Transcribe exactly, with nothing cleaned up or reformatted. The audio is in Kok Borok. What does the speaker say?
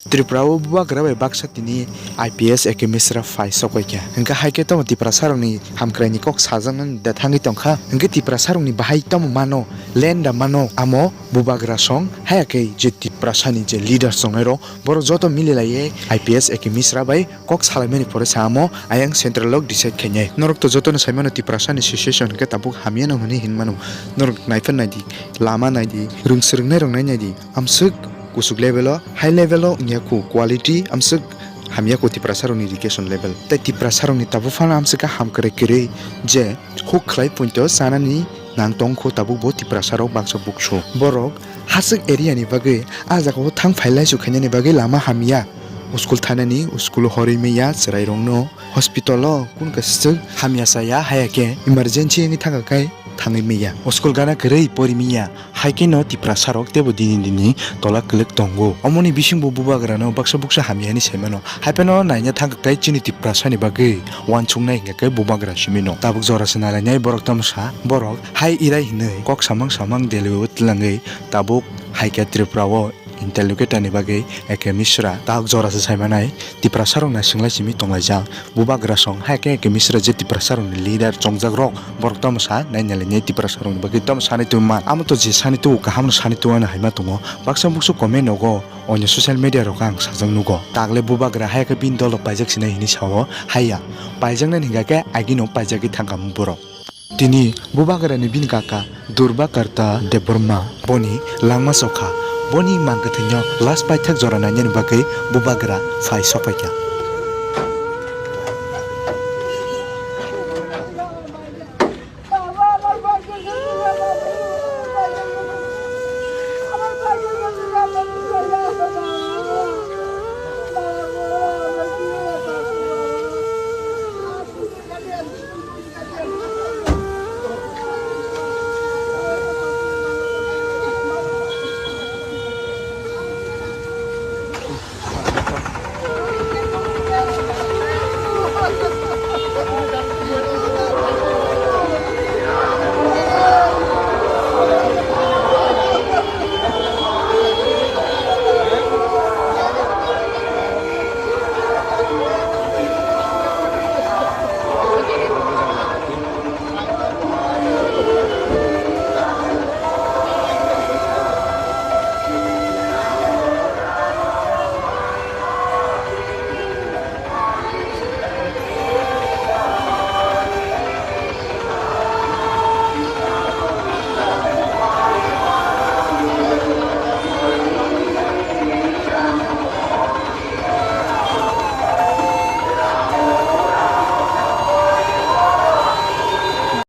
Tripura o bubagra bai baksa tini I P S A K Misra phai sokoi kha. Hwnkhe hai khe tamo Tiprasa rokni hamkrai ni kok sajaknani da thangwi tongkha. Hwnkhe Tiprasa rokni bahai tamo mano, lenda mano, amo bubagra song, haya khe je Tiprasa ni je leaders tongnai rok, borok joto mili lai ye I P S A K Misra bai kok salaimani pore sa amo ayang central lok decide khainai. Norok to jotono saimano Tiprasa ni situation hwnkhe tabuk hamya no hwnwi hinmano. Norok naiphan naidi, lama naidi, rwng swrwngnai rok nai naidi. Amswk kuchuk level o, high level o wngya ku quality, amswk hamya ku Tiprasa rokni education level. Tei Tiprasa rokni tabuk phano amswk khe hamkrai kwrwi je huk khlai poito chanani nang tong kho tabuk bo Tiprasa rok baksa buksu. Borok haswk area ni bagwi ah jaga o thang phai laisu khainani bagwi lama hamya. School thanani school o horwi manya chwrai rokno. Hospital o kun kaisa swk hamya saya haya khe emergency wngwi thangkha khe thangwi manya. O school gana kwrwi pori manya. Hai khe no Tiprasa rok teibo dini dini tola kwlwk tongo. Omoni bisingbo bubagra no baksa buksa hamya hinwi sai mano. Hai phano naina thangkha khe chini Tiprasa ni bagwi uansuknai hingkha khe bubagra simi no. Tabuk jora se nalainai borok tamo sa. Borok hai irai hinwi kok samang samang Delhi o twlangwi tabuk hai khe Tripura o interlocutor ni bagwi A K Misra. Tabuk jora se sai manai. Tiprasa rok naising lai simi tonglaijak. Bubagra song hai khe A K Misra je Tiprasa rokni leader chongjak rok, borok tamo sa nai nai lai nai Tiprasa rokni bagwi tamo sanai tongma. Amo to je sanai tugo kaham no sanai tugo ano hai ma tongo. Baksa buksu comment nogo onyo social media rok ang sajak nugo. Tagle bubagra hai khe bini dolo paijak sinai hinwi sao. Haiya, paijaknani hingka khe agino paijagwi thangkha borok. Tini bubagrani bini kaka Durbakarta Debbarma boni langma sokha. Boni mang kwthwino last paithak jora nainani bagwi bubagra phai sokphaikha.